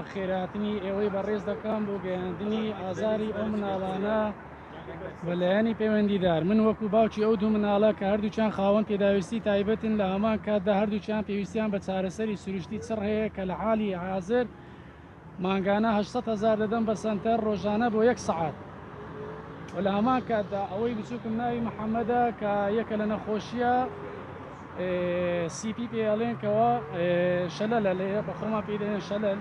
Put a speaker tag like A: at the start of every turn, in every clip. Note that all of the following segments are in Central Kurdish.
A: بەخێرهاتنی ئێوەی بەڕێز دەکەم بۆ گەیاندنی ئازاری ئەو مناڵانە بە لایەنی پەیوەندیدار. من وەکو باوکی ئەو دوو مناڵە کە هەردووکیان خاوەن پێداویستی تایبەتن لە هەمان کاتدا هەردووکیان پێویستیان بە چارەسەری سروشتی چڕ هەیە کە لە حالی حازر مانگانە 800 هەزار دەدەم بە سەنتەر ڕۆژانە بۆ یەک سەعات و لە هەمان کاتدا ئەوەی بچووکم ناوی محەممەدە کە یەکە لە نەخۆشیە CP پێ ئەڵێن کەوا شەلەلە لێرە بە خۆمان پێی دەڵێن شەلەل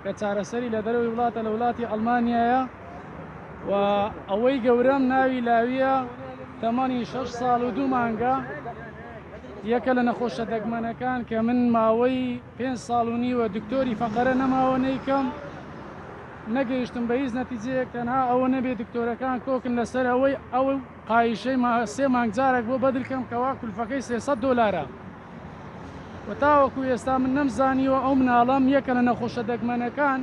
A: کە چارەسەری لە دەرەوەی وڵاتە لە وڵاتی ئەڵمانیایە و ئەوەی گەورەم ناوی لاویە تەمەنی 6 ساڵ و دوو مانگە یەکە لە نەخۆشە دەگمەنەکان کە من ماوەی پێ ساڵ و نیوە دکتۆری فەقەرە نەماوە نیکەم نەگەیشتم بە هیچ نەتیجەیەک تەنها ئەوە نەبێ دکتۆرەکان کۆکن لەسەر ئەوەی ئەو قایشەی ما سێ مانگ جارێک بۆ بەدل کەم کەوا کولفەکەی 300 دۆلارە و تاوەکو ئێستا من نەمزانیوە ئەو مناڵەم یەکە لە نەخۆشە دەگمەنەکان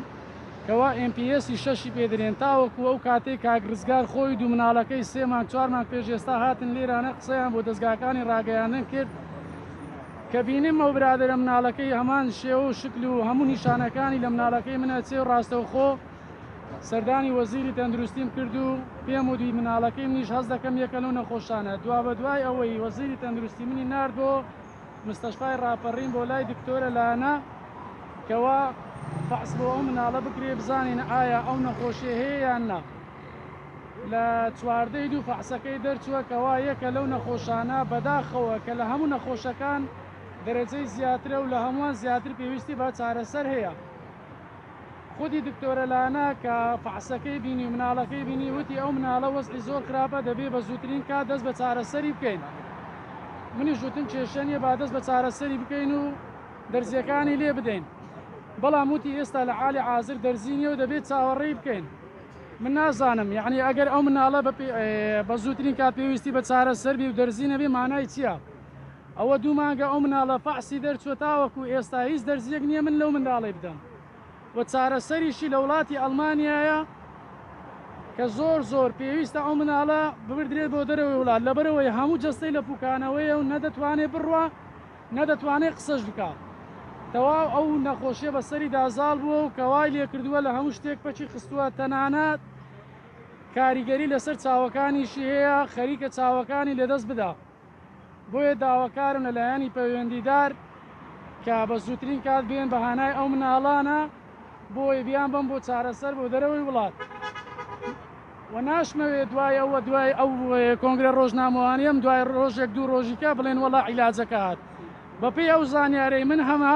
A: کەوا MPS ی شەشی پێ درێن تاوەکو ئەو کاتەی کاک ڕزگار خۆی دوو مناڵەکەی سێ مانگ چوار مانگ پێش ئێستا هاتن لێرانە قسەیان بۆ دەزگاکانی ڕاگەیاندن کرد کە بینیم ئەو برادەرە مناڵەکەی هەمان شێوە و شکل و هەموو نیشانەکانی لە مناڵەکەی من ئەچێ و ڕاستەوخۆ سەردانی وەزیری تەندروستیم کرد و پێم وت مناڵەکەی منیش هەست دەکەم یەکە لەو نەخۆشانە، دوابەدوای ئەوەی وەزیری تەندروستی منی نارد بۆ مستەشفای ڕاپەڕین بۆ لای دکتۆرە لانە کەوا فەحس بۆ ئەو مناڵە بکرێ بزانین ئایا ئەو نەخۆشیە هەیە یان نا. لە چواردەی دوو فەحسەکەی دەرچووە کەوا یەکە لەو نەخۆشانە بەداخەوە کە لە هەموو نەخۆشەکان دەرەجەی زیاترە و لە هەمووان زیاتر پێویستی بە چارەسەر هەیە. خودی دکتۆرە لانا کە فەحسەکەی بینی و مناڵەکەی بینی وتی ئەو مناڵە وەزعی زۆر خراپە دەبێ بە زووترین کات دەست بە چارەسەری بکەین منیش وتم کێشە نییە با دەست بە چارەسەری بکەین و دەرزیەکانی لێ بدەین بەڵام وتی ئێستا لە حالی حازر دەرزی نییە و دەبێت چاوەڕێی بکەین من نازانم یعنی ئەگەر ئەو مناڵە بە زووترین کات پێویستی بە چارەسەر بی و دەرزی نەبێ مانای چییە؟ ئەوە دوو مانگە ئەو مناڵە فەحسی دەرچووە تاوەکو ئێستا هیچ دەرزیەک نییە من لەو منداڵەی بدەم و چارەسەریشی لە وڵاتی ئەڵمانیایە کە زۆر زۆر پێویستە ئەو مناڵە ببردرێت بۆ دەرەوەی وڵات لەبەرەوەی هەموو جەستەی لە پوکانەوەیە و نەدەتوانێت بڕوا نەدەتوانێت قسەش بکا تەواو ئەو نەخۆشیە بەسەریدا زاڵ بووە و کەوای لێکردووە لە هەموو شتێک پەکی خستووە تەنانەت کاریگەری لەسەر چاوەکانیشی هەیە خەریکە چاوەکانی لەدەست بدا. بۆیە داواکارم لە لایەنی پەیوەندیدار کە بە زووترین کات بێن بە هانای ئەو مناڵانە بۆی بیان بم بۆ چارەسەر بۆ دەرەوەی وڵات و ناشمەوێت دوای ئەوە دوای ئەو کۆنگرە ڕۆژنامەوانیم دوای ڕۆژێک دوو ڕۆژیکە بڵێن وەڵا عیلاجەکە هات بەپێی ئەو زانیارەی من هەمە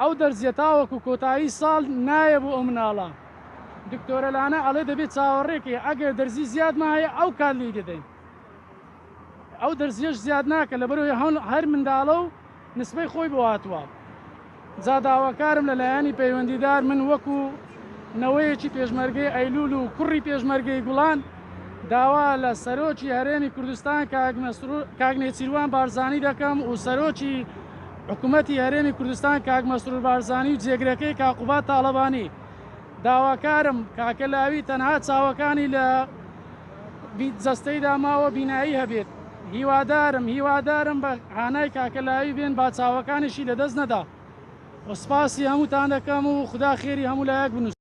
A: ئەو دەرزیە تاوەکو کۆتایی ساڵ نایە بۆ ئەو مناڵە دکتۆرە لانە ئەڵێ دەبێت چاوەڕێکەی ئەگەر دەرزی زیادمان هەیە ئەو کات لی دەدەین ئەو دەرزیەش زیاد ناکە لەبەرەوەی هەر منداڵە و نسبەی خۆی بۆ هاتووە جا داواکارم لە لایەنی پەیوەندیدار من وەکو نەوەیەکی پێشمەرگەی ئەیلول و کوڕی پێشمەرگەی گوڵان داوا لە سەرۆکی هەرێمی کوردستان کاک نێچیروان بارزانی دەکەم و سەرۆکی حکوومەتی هەرێمی کوردستان کاک مەسرور بارزانی و جێگرەکەی کاک قوباد تاڵەبانی داواکارم کاکە لاوی تەنها چاوەکانی لە جەستەیدا ماوە بینایی هەبێت هیوادارم هیوادارم بە هانای کاکە لاوی بێن با چاوەکانیشی لەدەست نەدا و سپاسی هەمووتان دەکەم و خودا خێری هەموو لایەک بنووسێت.